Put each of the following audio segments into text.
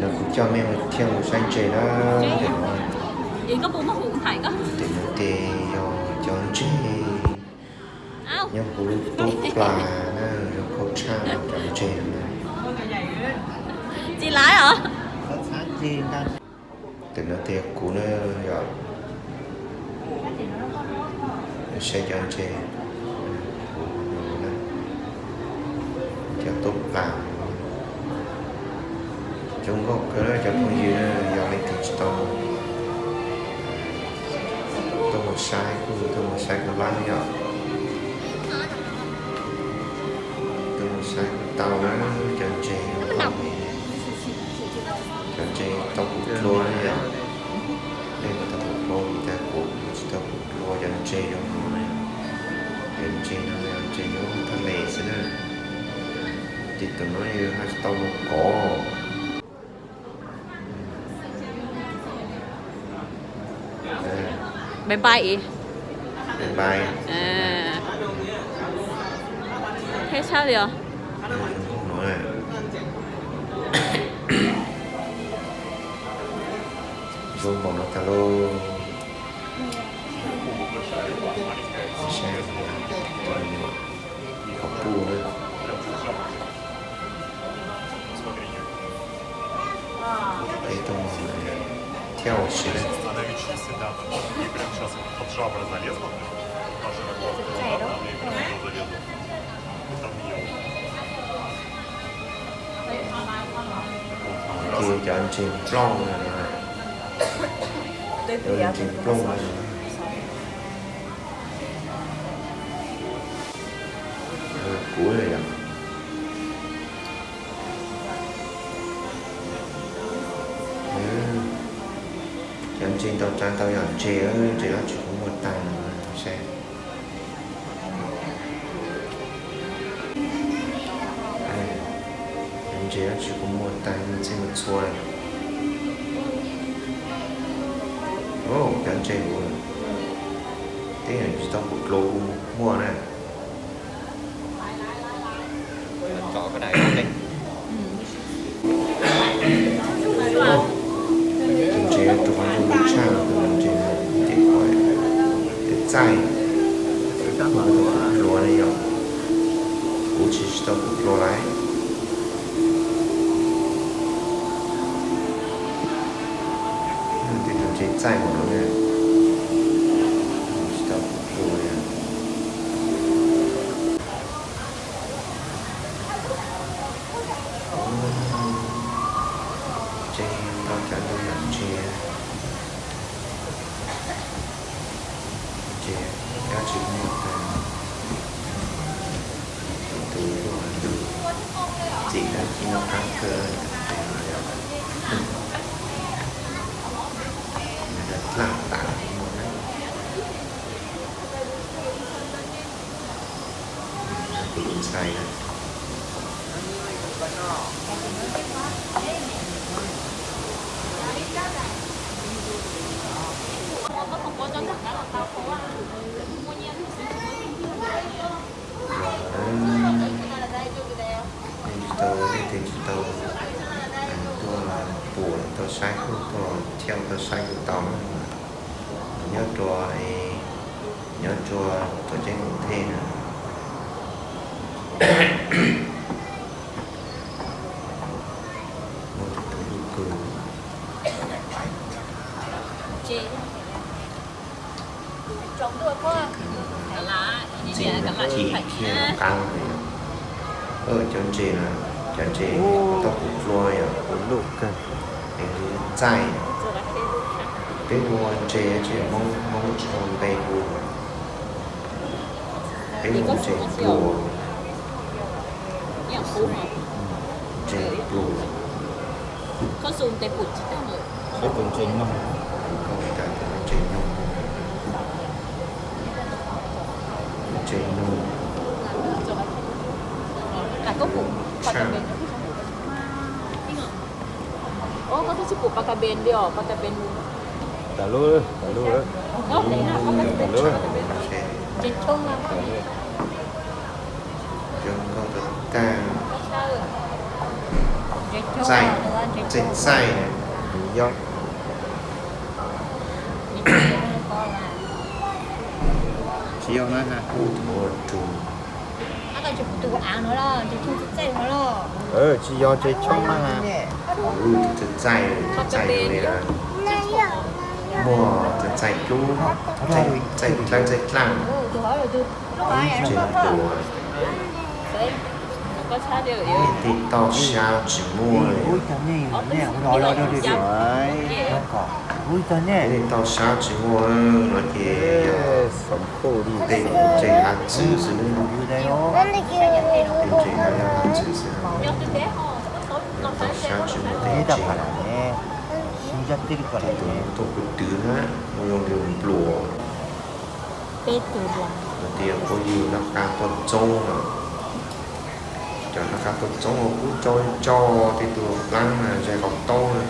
No kuv coj mej mus thiaj mus saib ntses na. Tim no, tim no ces yog cov ntses nyob hauv lub tub plas na, zoo nkauj tshaj cov ntses no na. Tim no ces kuv na, yog saib cov ntses, kuv na, cov tub plas zoo nkauj kawg cov phooj ywg na, yog leej twg tsis tau tuaj mus saib kuj tuaj mus saib kuv lab yom. Tuaj mus saib kuv tau na, cov ntses zoo nkauj li. Cov ntses tau kuv dlua na yom. Nej puas tau kuv dlua, vim tias kuv tsis tau kuv dlua cov ntses zoo no na. Cov ntses no yog ntses nyob thaj les xwb na. Ces tus no yog haj tsis tau mus kov. Bye bye. Bye bye. Thiab sab li os. Zoo npaum no tag lauj. Saib, qhov puj na. Peb tuaj mus thiab ua si na. Ces cov ntses nplooj no, cov ntses nplooj no. Kuv yom. Cov ntses ntau tsav ntau yam ntses, ntses dab tsi kuj muaj tag no saib. Cov ntses dab tsi kuj muaj tag, muaj txhij muaj txhua li. Cov ntses kuj, tej yam tsis tau kuv dlua kuj muaj na. Tus ntses rau qhov zoo nkauj tshaj, tus ntses no ces qhov txaij, kuv tau kuv dlua ne yom, kuv tsis tau kuv dlua lawm. Tej tus ntses txaij npaum no na, kuv tsis tau kuv dlua li. Ntses ntau tsav ntau yam ntses, ntses dab tsi muaj tag, tus tus txim dab tsi muaj qab kawg, ntses no yog dlaj tas muaj na. Kuv tus ntxhais na. Nej tsis tau, nej tsis tau tuaj pum tau saib kuj tuaj thiaj tau saib kuv tau na. Nyob rua, nyob rua tuam ceeb Koos Thej na. Muaj tus tus lub kws. Ntxim thiab qab li. Cov ntses na, cov ntses tau kuv dlua yog kuv lub kawg, es txaij. Peb ua ntses tsis Hmoob, Hmoob tsis muaj npe hu. Peb ua ntses pluas, ntses pluas. Ntses noog, ntses noog, ntses noog. Tshaj. Koj twb tsis pum pas kas npes li os, pas kas npes mus. Tam lub, tam lub, tam lub. Ntses tshoob na. Cov nkauj tag tag. Txaij. Txaij txaij, tus yob. Tsis yog na, ub, tus ua rug. Tsis yog tsev tshoob na. Ub, tus txaij txaij, txaij txaij li, muaj txaij txaij dlub, txaij dlawb txaij dlaaj. Tsev pluas. Tej toj sab tsis muaj. Tej toj sab tsis muaj no ces tej tsev hav txwv xwb. Tej tsev hav txwv xwb. Toj sab tsis muaj tej tsev. Tus tuaj kuv twv na, ua zoo li pluas. Peb tug los. Tus tias puab yug noj qab tuaj txoob no. Cov noj qab tuaj txoob kub tso tso tej tug plaab zais qhov taub na.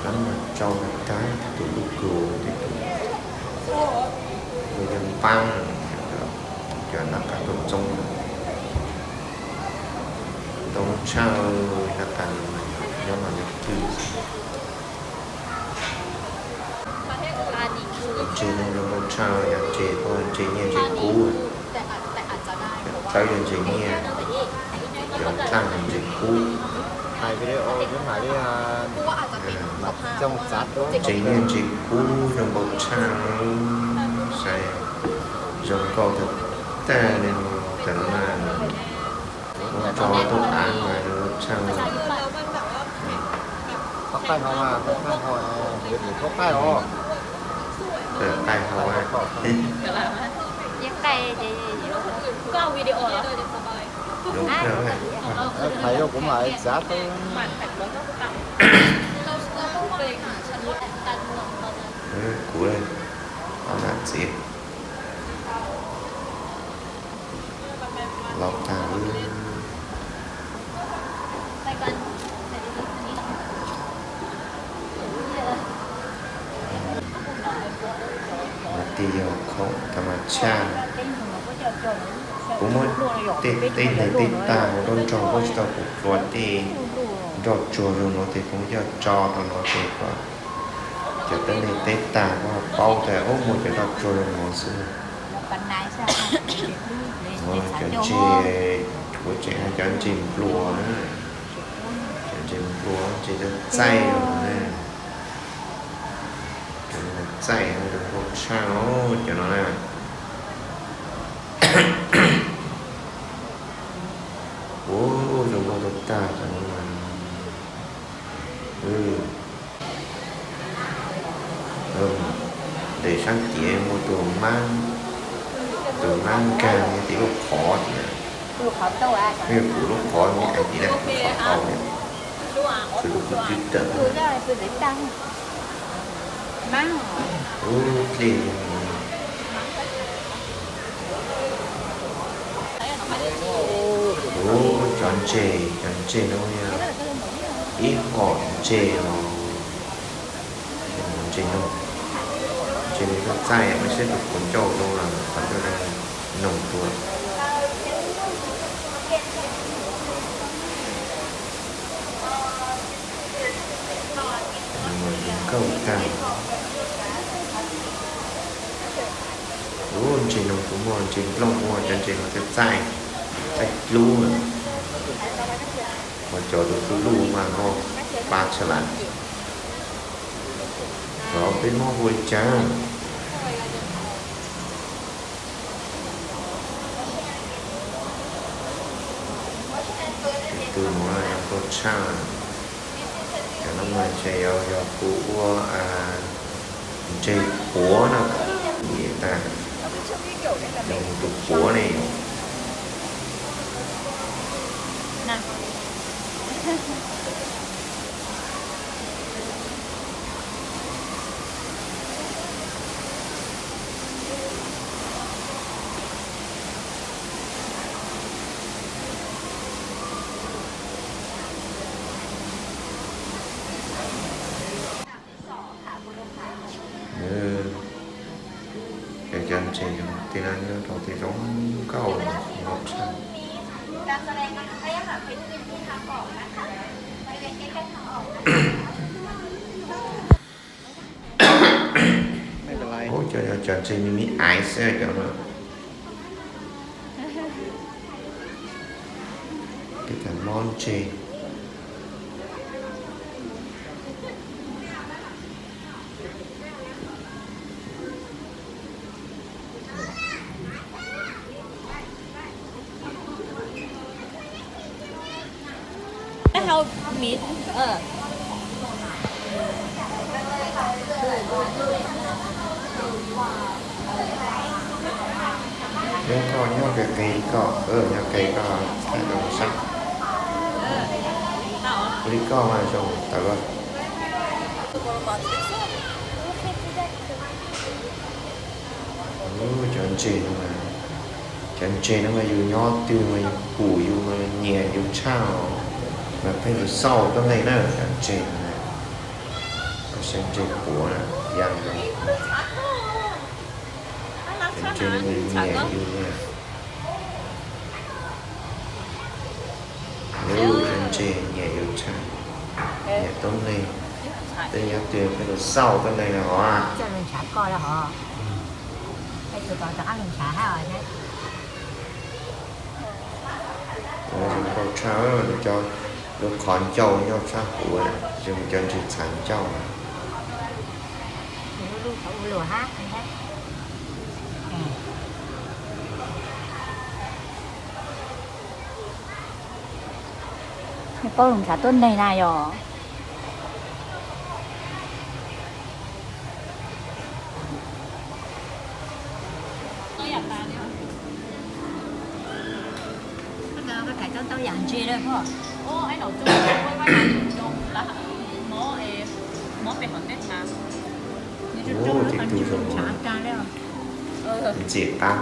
Plaab mas tso tag tej tug lub kug, tej tug ua yog npaab, cov noj qab tuaj txoob no. Ntoo tshaj, noj qab nyob mas nyob twj xwb. Ntses no zoo nkauj tshaj, yog ntses koj ntses nyiaj ntses kub. Cov dlawb yog ntses nyiaj, cov dlaaj yog ntses kub. Ntses nyiaj ntses kub zoo nkauj tshaj, saib zoo nkauj tag tag li no, cov no na. Muab tso tuaj av mas zoo nkauj tshaj. Tawm qaij hau. Zoo kawg. Kuv, ob nam txiv los tag. Mas tej yog khoom tas mas tshaj. Kuv muab tej teb neeg teb tag ua nroj nrog, kuv tsis tau kuv hlua tej nroj tsuag zoo no ces kuv muab coj tso rau no ces kom cov teb neeg teb tag kuj paub tias ub muaj cov nroj tsuag zoo no xwb. Cov ntses, kuv tseem hais cov ntses nplua na, cov ntses nplua, ntses txaij txaij no na. Cov no txaij zoo nkauj tshaj os cov no na. Ua zoo nkauj tag tag cov no na. Nres sab tid muaj tus mab, tus mab nkag nyob tim lub qhov tid na. Yog kuv lub qhov nyob tid na, qhov tau na, kuv tus kwv tij tawm. Ub, dlej. Ub, cov ntses, cov ntses no yog ib hom ntses os. Ntses noog, ntses noog txaij txaij, mas saib tus puas ncauj zoo, qhov ncauj zoo noog dua. Zoo nkauj tag. Ub, ntses noog kuv muaj, ntses nplooj kuv muaj, cov ntses no txaij txaij, txaij dlub. Mas cov tus tu luj mas no pa tshaj lawm. Cov peb Hmoob hu li cas? Tus no zoo nkauj tshaj. Cov no mas ntshe yog, yog kuv ua ntses puav no, tas yog tus puav ne. Cov ntses tej no nyob rau tej zoo nkauj, nkauj tshaj. Ub, cov, cov ntseg me me aiv xwb cov no. Peb cov mob ntseg. Nyob koj nyob qis qis li koj, nyob qis koj thaij rau sab. Li koj mas zoo tawm los. Cov ntseg no mas, cov ntseg no mas yus nyob twg mas yus pum yus mas nyiam yus tshaj os. Mas pheej yus xauj tuab neeg na cov ntseg no. Koj saib ntseg puav na, yam zoo. Cov ntseg no mas yus nyiam yus na. Cov ntseg nyiam yus tshaj, nyiam tuab neeg. Tej nyob twg pheej yus xauj tuab neeg na os. Zoo nkauj tshaj, cov lub qhov ncauj nyob sab huv, zoo cov ntseg txhav ncauj. Nws paub lus ntshav tuab neeg na yom. Ub, tej tug zoo, ntxim qab,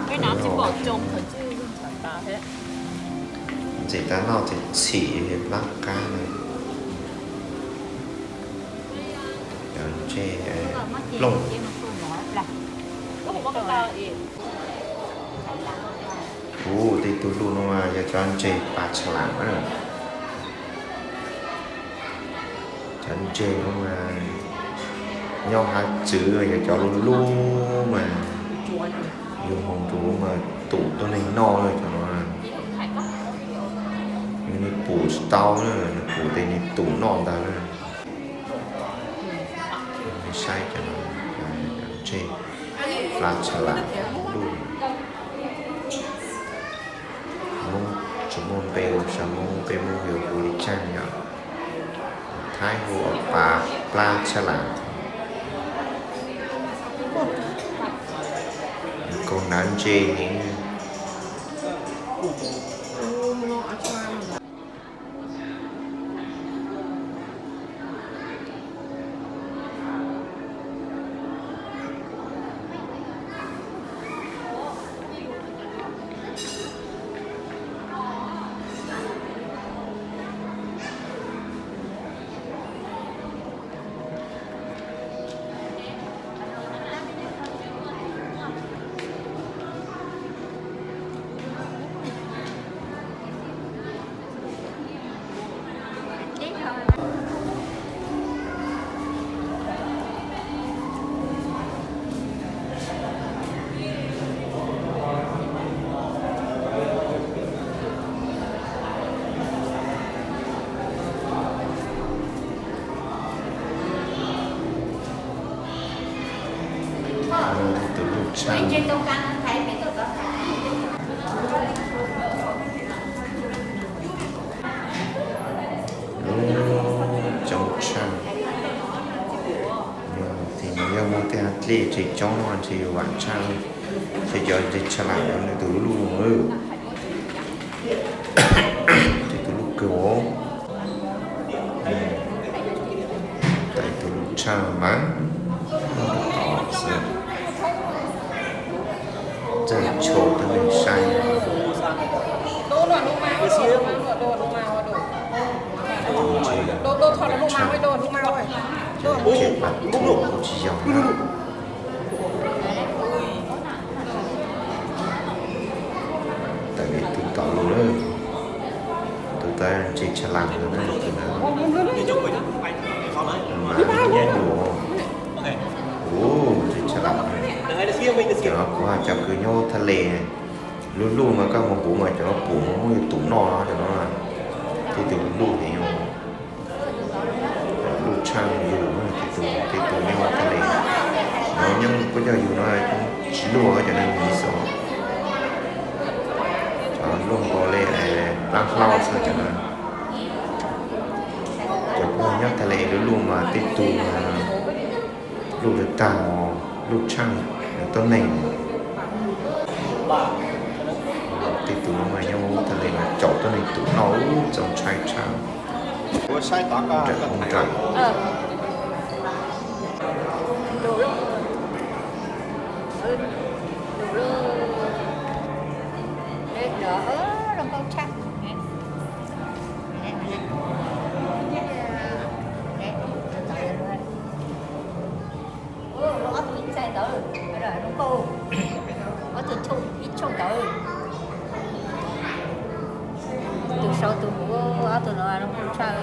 ntxim qab noj txhim txhim plab qab na. Cov ntseg plooj. Ub, tej tug luj no mas yog cov ntseg pa tsha lam na. Cov ntseg no mas nyob hav txwv yog cov lub lub mas yus mus nrug mas tum tuab neeg noj na cov no. Yus niag pum tsis tau na, niag pum tes niag tum noj ntag na. Saib cov no, cov ntseg pa tsha lam luj. Hmoob tsis muaj npe, xyov Hmoob peb Hmoob yuav hu li caag yom. Thaib hu ua pa plab tsha lam. Nws kaug nav ntseg heev. Tus luj tshaj. Lub coob tshaj. Yog tes no yog muaj tej dlej tsev coob no ntshe yuav vam tshaj, ntshe cov ntseg tsha lam yog nws tus luj no. Ntshe tus luj kawg os. Tais tus luj tshaj mas tod xwb. Txawj tshua tuab neeg saib. Ntshe tshaj, ntshe pas thuam kuj tsis yog na. Tawm tus tom lus lawm. Tsis tshaj las na, mas nyab nyuam. Ua, tsis tshaj las. Cov no kuv cov kws nyob thaj les, luj luj mas koj mus huv mas cov no pum muaj yus tus noj no, cov no tej tus luj luj ces yog luj tshaaj yus, tej tus, tej tus nyob thaj les. Nyob nyob puab coj yus no tsis luj, cov no yus xwb. Cov luj nkaus li plaab hlaub xwb cov no. Cov kuv nyob thaj les luj luj mas tej tus luj tag tag, luj tshaaj tuab neeg. Tej tus no mas nyob thaj les mas caum tuab neeg tus noj, txaus ntshai tshaj. Nram, nram. Ob tug ib txaij ntawd, zoo nkauj, ob tug ib tshooj ntawd. Tus sau tus huv, ob tug no zoo nkauj tshaj.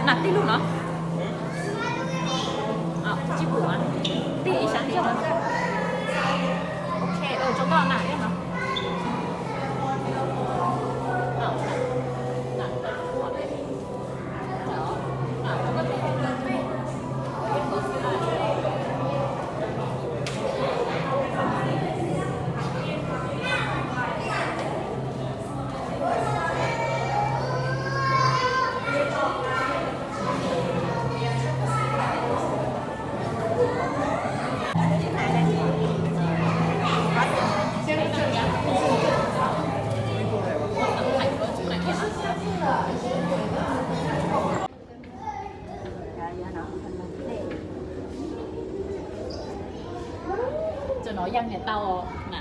Nam tij lug no. Tsis pum, tij sab tij. Ok, zoo nkauj na.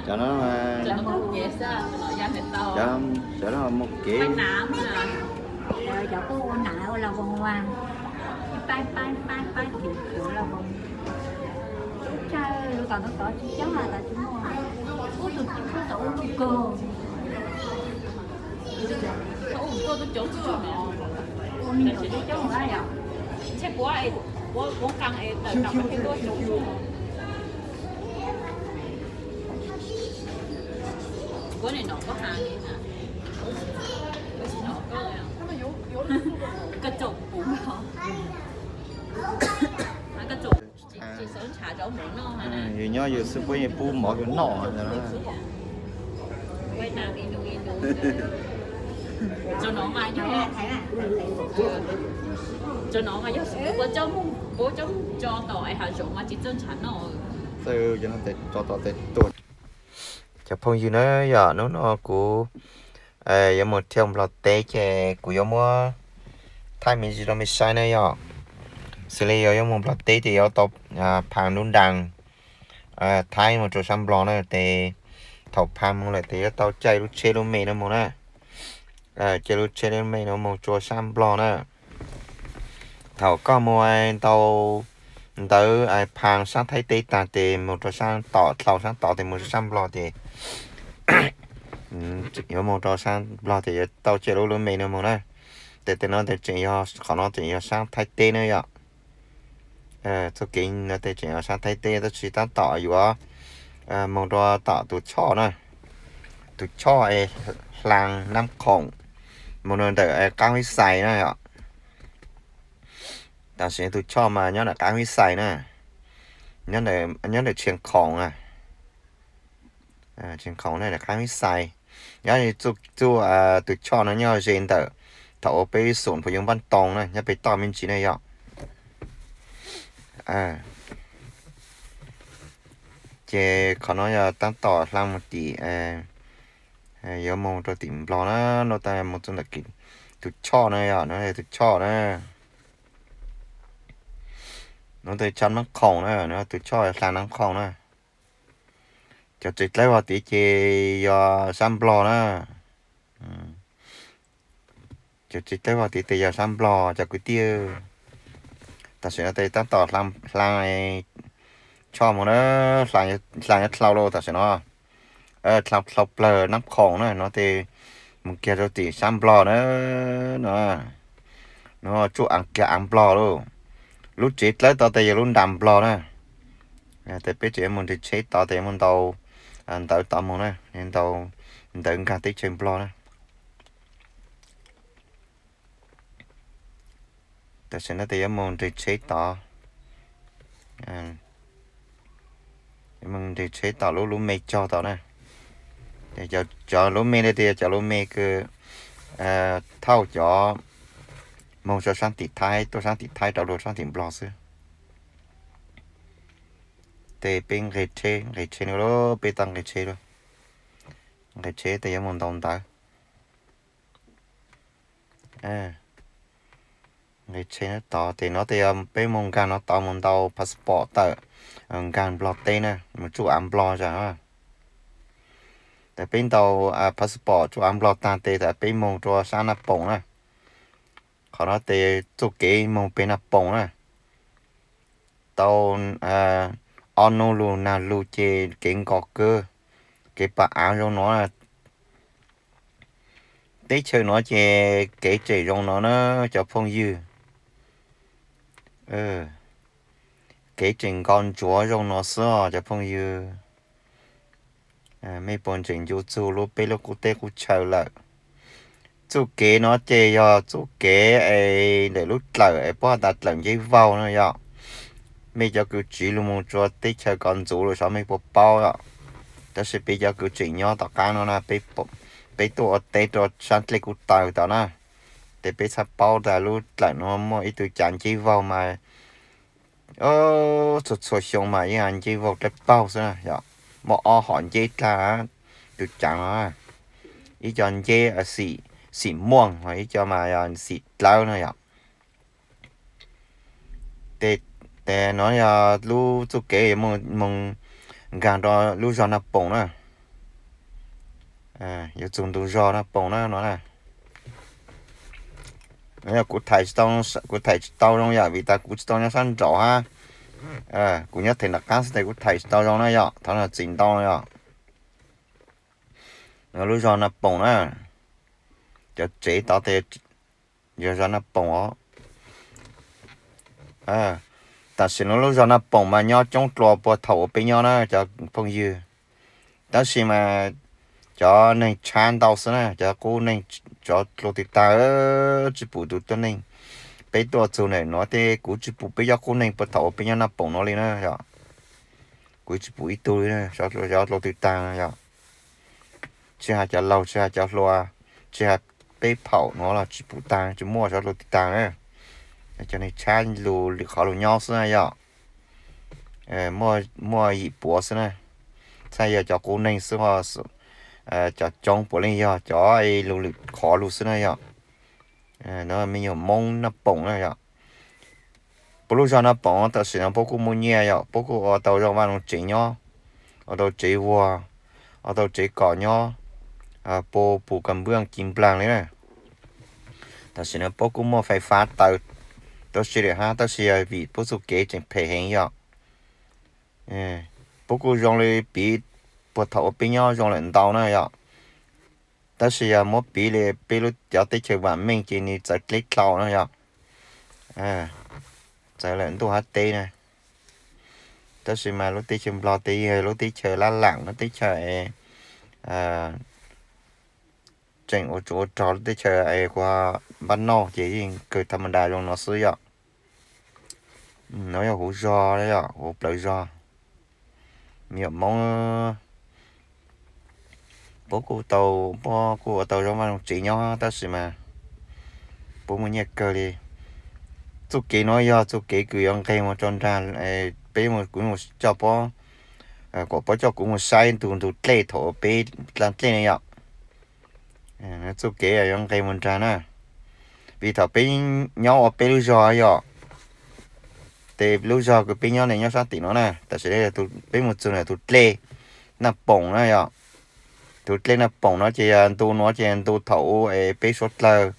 Cov no, cov no mus kev. Cov kuj ua nam ua lawv voos mas, pab pab pab pab kev khuav lawv voos. Tsaw lub tom no tod tsis coob, tom tsis muaj. Ub, tus tub tod ua lub kawg. Ua me nyuam tsis coob lawm yom. Koj tsoom puv, koj tsoom, yus nyob yus xwb puab yeej pub mov yus noj. Cov no mas yog, cov no mas yog puab coj mus tso tom hav zoov mas tsis txawj ntshav noj. Tso tom tes tuag. Cov phooj ywg na, yog hnub no kuv yuav mus thiaj Nplog teb ces kuv yuav muab thaij me ntsis rau mej saib na yom. Xws li yog yuav mus Nplog teb ces yuav tau pha lub nraas Thaib mus rau sab Nplog na, ces thaum pha mus lawm ces yuav tau caij lub tsheb lub me no mus na. Caij lub tsheb lub me no mus rau sab Nplog na. Thaum koj mus ntau ntawv pha sab Thaib teb tag ces mus rau sab tom, dlau sab tod ces mus rau sab Nplog ces yuav mus rau sab Nplog ces yuav tau caij lub lub me no mus na. Ces tes no tes tseem yog, qhov no tseem yog sab Thaib teb na yom. Txoj kev no tes tseem yog sab Thaib teb tab sis tab tom yuav mus rau tom tus choj na, tus choj es Hla Nab Khoom, mus rau ntawm Qab Hib Xais na yom. Tam sim tus choj mas nyob ntawm Qab Hib Xais na, nyob ntawm Tshiav Khoom na. Tshiav Khoom na, ntawm Qab Hib Xais. Nyob txuj, tus choj no nyob ze ntawm Thaum uas peb xum pus yus npaj too na nyob pem toj me ntsis ne yom. Ces qhov no yog tab tom hla mus tim, yuav mus rau tim Nplog na, no tas mus txog ntawm tus choj na yom, no tus choj na. No tus choj Nab Khoom na, no tus choj hla Nab Khoom na. Cov tsev dlawb vog tid ces yog sab Nplog na. Cov tsev dlawb vog tid ces yog sab Nplog cov kwv tij. Tam sim no tes tab tom hla choj mus na, hla nyob dlau lawm tam sim no. Dlau dlau plawg Nab Khoom na, no tes mus kiag rau tim sab Nplog na, no, no tsuj aav kiag aav Nplog lauj. Lub tsev dlawb tod tes yog lub nram Nplog na. Tes peb tseem mus nres tsheb tod tes mus ntaus ntawv tod mus na, ntaus ntawv nkag teb chaws Nplog na. Tam sim no tes yuav mus nres tsheb tod, mus nres tsheb tom lub lub me cog tod na. Cov lub me no tes yog cov lub me kws thauj cov moog rau sab tim Thaib, tuaj sab tim Thaib rov lug sab tim Nplog xwb. Tes peb nqeg tsheb, nqeg tsheb no lauj, peb tau nqeg tsheb lauj. Nqeg tsheb tes yuav mus ntaus ntawv. Nqeg tsheb no tod tes no tes yog peb mus nkag no tod mus ntaus passport tawm, nkag Nplog teb na, mus tsuj aav Nplog zag. Tes peb ntaus passport tsuj aav Nplog tag tes tas peb mus rua sab Naj Poos na. Qhov no tes txuj kev mus peg Naj Poos na. Tau ob nub lug nag lug ces kev nkos kawg, kev pam aav zoo no. Teb chaws no ces kev tseem zoo no na cov phooj ywg. Kev tseem nkos ntsuav zoo no xwb os cov phooj ywg. Mej puas ntseem ncu txug lub peb lub qub teb qub chaw lawm? Txuj kev no ces yog txuj kev es ntawm lub dlawm es puab has tas dlawm Nceb Vaug no yom. Mej cov kws tsiv lug mus rua teb chaws Kos Ntxuv lawm xyov mej puas paub os. Tab sis peb cov kws tseem nyob tom qab no na, peb tuaj ua teb rua sab dlej Kub Taw tod na, tes peb txhaj paub tas lub dlawm no muaj ib tug cav Nceb Vaug mas txhua txhua xyoo mas yeej Nceb Vaug dlawb paug xwb na yom. Muaj ob hom nceb dlawb tus cav no, ib co nceb xim muaj, ib co mas yog xim dlawb no yom. Tes no yog lub txuj kev yuav mus nkaag rua lub zog Naj Poos na. Yuav txug ntu zog Naj Poos na no na. Yog kuv thaij tsis tau zoo yom, vim tas kuv tsis tau nyob sab nraud hab. Kuv nyob theem nram qaab xwb tes kuv thaij tsis tau zoo na yom, thov zam txim ntau yom. Lub zog Naj Poos na, cov tsev tod tes yog zog Naj Poos os. Tam sim no lub zog Naj Poos mas nyob coob dlua puag thaum uas peb nyob na cov phooj ywg. Tab sis mas cov neeg tshab ntau xwb na, cov qub neeg, cov dlua tw taag, tsi pum tus tuab neeg. Peb tuaj txug ntawm nuav tes kuv tsi pum peb cov qub neeg puag thaum uas peb nyob Naj Poos nuav li na yom. Kuv tsi pum ib tug li, cov dlua tw taag yom. Tsi has cov laug, tsi has cov hluas, tsi has peb phaum nuav los tsi pum taag, tsi muaj cov dlua tw taag na. Cov neeg tshab lug lwm qhov lug nyob xwb na yom. Muaj yim puav xwb na, txhaj yog cov qub neeg xwb, cov coob puav leej yog cov lug lwm qhov lug xwb na yom. Me nyuam Moob Naj Poos na yom. Puab lub zog Naj Poos tam sim no puab kuj muaj nyiaj yom, puab kuj ua tau zoo vaj zoo tsev nyob, ua tau tsev vuag, ua tau tsev kom nyob, puab pum kas npwj ci nplaag li na. Tam sim no puab kuj muaj fais fab taws rau si lawm hab, tab sis yog vim puab txuj kev tseem phem heev yom. Puab kuj zoo li piv puag thaum uas peb nyob zoo lawm ntau na yom. Tab sis yog muab piv li peb lub cov teb chaws vam meej ces nws txawv dleb dlhau na yom. Txawv lawm ntuj hab teb na. Tab sis mas lub teb chaws Nplog teb yog lub teb chaws lab laam, lub teb chaws tseem ua tsuv ua rog, lub teb chaws es kuv npaj noj ces yeej kawg tham ma das zoo no xwb yom. Nuav yog huv zog, huv plawv zog. Me nyuam Moob, puab kuj tau, puab kuj ua tau zoo vaj zoo tsev nyob tab sis mas puas muaj nyiaj kawg li. Txuj kev no yog txuj kev kws yuav nqeg mus rau nrag, peb mus kuv mus coj pob, kuam pob coj kuv mus saib ntug ntug dlej thaum peb dlaa dlej ne yom. Txuj kev yuav nqeg mus nrag na, vim thaum peb nyob ua peb lub zog yom, ces lub zog kws peb nyob ne nyob sab tim no na, tam sim no peb mus txug ntawm tus dlej Naj Poom na yom. Tus dlej Naj Poom no ces yog ntu no ces ntu thaum ub es peb suav dlawg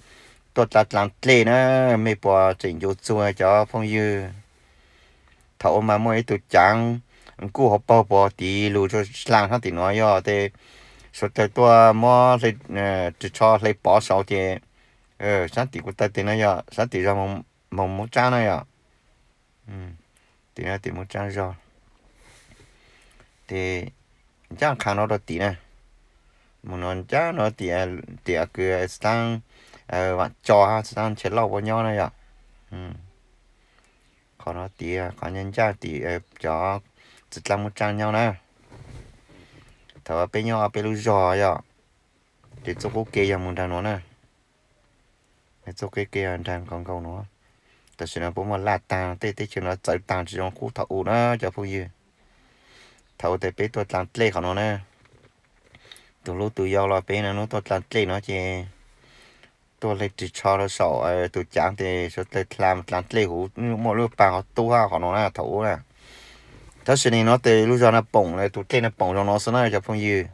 tuaj dlaa dlaa dlej na, mej puas tseem ncu txug cov phooj ywg. Thaum ub mas muaj ib tug caav nkuj hauv paug puag tid lug rua dlaa sab tim no yog tej suav dlawg tuaj muab ris tsho hle pov saud ces sab tim kuv taw tes no yog sab tim zog Moos Mub Tsab na yom. Tim no tim Mub Tsab zog, ces ncaj qha no rau tim na, mus no ncaj no tim, tim kws Xav Taab Vaam Co, Xav Taab Nchai Lauj puab nyob na yom. Qhov no tim qhov ncaj ncaj tim cov txiv dlaab Mub Tsab nyob na. Thaum peb nyob peb lub zog yom, ces txuj qub ke yog mus nraag nuav na. Txuj qub ke yog nraag nkaus nkaus nuav. Tam sim no puab muaj laj taag, tej teb chaws no txawv taag tsi zoo qub thaum ub na cov phooj ywg. Thaum ub tes peb tuaj dlaa dlej qhov no na, tug hlub tug yau los peb na nub tuaj dlaa dlej no ces tuaj hle ris tsho rau saum tus caav tes suav dlawg dlaa dlej huv muaj lub paag qhov tub hab qhov no na thaum ub na. Tab sis nwg no tes lub zog Naj Poom, tus dlej Naj Poom zoo no xwb na cov phooj ywg.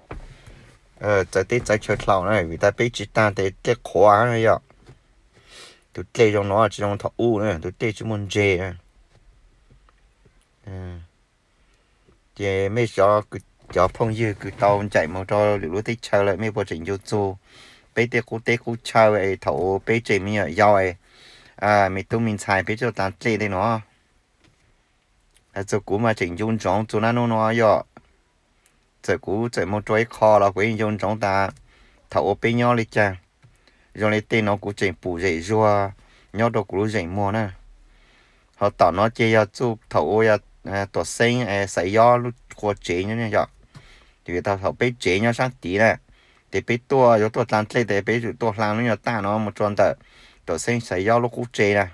Txawv teb txawv chaw dlhau na vim tas peb tsi taag tes dlej qhuav na yom. Tus dlej zoo no tsi zoo thaum ub na, tus dlej tsi muaj ntseg na. Ces mej cov phooj ywg kws tau ncaim moog rau lwm lub teb chaws lawm mej puas tseem ncu txug peb tej qub teb qub chaw es thaum ub peb tseem me nyuam yaus es me tub me ntxhais peb tuaj dlaa dlej tej no. Txug kuv mas tseem ncu ntsoov txug nub nuav yom. Txawm kuv txawm moog rua ib qho los kuv yeej ncu ntsoov tas thaum ub peb nyob li cas. Zoo li tej no kuv tseem pum zem zuag nyob rua kuv lub zeem muag na. Ho tom no ces yog txuj thaum ub yog Tuam Xeeb Xaiv Yob lub qua tsev nyob yom. Vim tas thaum peb tsev nyob saab tid na, ces peb tuaj yuav tuaj dlaa dlej tes peb yuav tsum tuaj hla lub nyuag taj no mus rua ntawm Tuam Xeeb Xaiv Yob lub qub tsev na.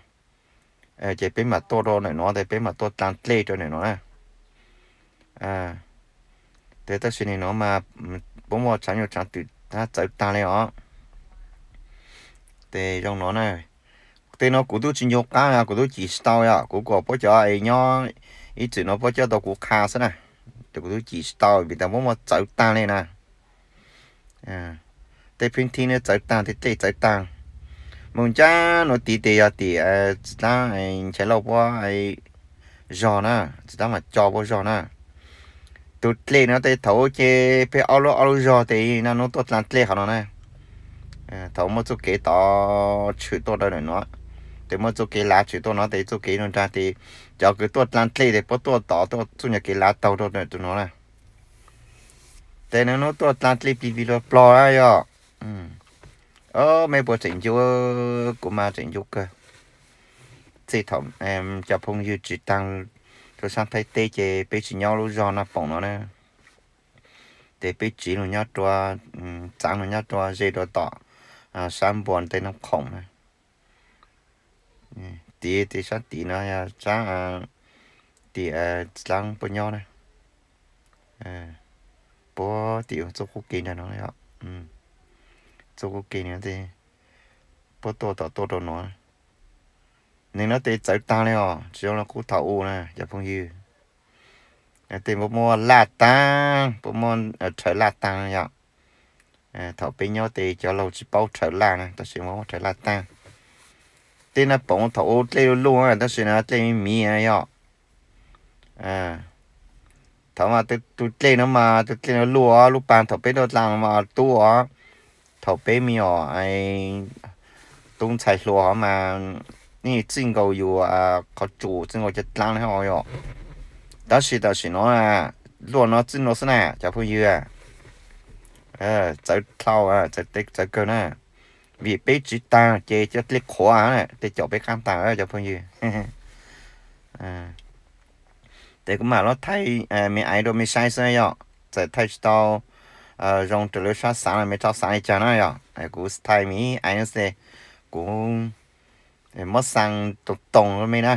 Ces peb mam tuaj rau ntawm no tes peb mam tuaj dlaa dlej rau ntawm no na. Tes tab sis nwg no mas puab muaj tshaav nyuj tshaav twm hab txawv taag le os. Tes zoo no na, tej no kuv tub tsi ncu qaab, kuv tub cim tsi tau yom, kuv kuas puab cov es nyob ib txwm no puab coj tau kuv qha xwb na. Tes kuv tub cim tsi tau vim tas puab muaj txawv taag le na. Tej phib thib neb txawv taag, tej dlej txawv taag. Moog ncaab nuav tid tes yog tim txiv dlaab Nchaiv Lauj puab zog na, txiv dlaab Vaam Co puab zog na. Tus dlej no tes thaum ub ces peb ob lub ob lub zog tes naj nub tuaj dlaa dlej qhov no na. Thaum muaj txuj kev tod tshwm tuaj rau ntawm no, tes muaj txuj kev lav tshwm tuaj no tes txuj kev nraag tes cov kws tuaj dlaa dlej tes puab tuaj tod tuaj txuj nyuag kev lav taug rau ntawm tus no na. Tes naj nub tuaj dlaa dlej plig plig plog plog na yom. Mej puas tseem ncu, kuv mas tseem ncu kawg. Txij thaum cov phooj ywg tsiv taag rua saab Thaib teb ces peb tsi nyob lub zog Naj Poom no na. Tes peb tsiv lug nyob rua, txaav lug nyob rua ze rua tom saab Npua tej Naj Khoom na. Tiv tes saab tim no yog saab tim txiv dlaab puab nyob na. Puab tim txuj qub ke nraag no, txuj qub ke no tes puab tuaj tom tuaj rau no. Nwg no tes txawv taag le os, tsi zoo le qub thaum ub na cov phooj ywg. Tej puab muaj laj taag, puab muaj rhawv laj taag yom. Thaum peb nyob tes cov laug tsi paub rhawv laj na, tab sis muaj rhawv laj taag. Tej Naj Poom thaum ub dlej luj luj tab sis no dlej miv miv yom. Thaum mas tus dlej no mas tus dlej no luj os, lub paag thaum peb tuaj dlaa no mas tub os. Thaum peb me nyuam tub ntxhais hluas hov mas yeej txij nkaus yus qhov tsum txij nkaus cov dlaab le hab yom. Tab sis tam sim no luaj no txij no xwb na cov phooj ywg. Txawv dlhau, txawv kawg na. Vim peb tsiv taag ces cov dlej qhuav na tej caum peb qaab taag cov phooj ywg. Tes kuv mam los thaij me aiv rua mej saib xwb yom, txawm thaij tsi tau zoo raws lub sab xaav los mej rov xaav le caag na yom. Kuv thaij me aiv xwb, kuv Muab xaa too too me na.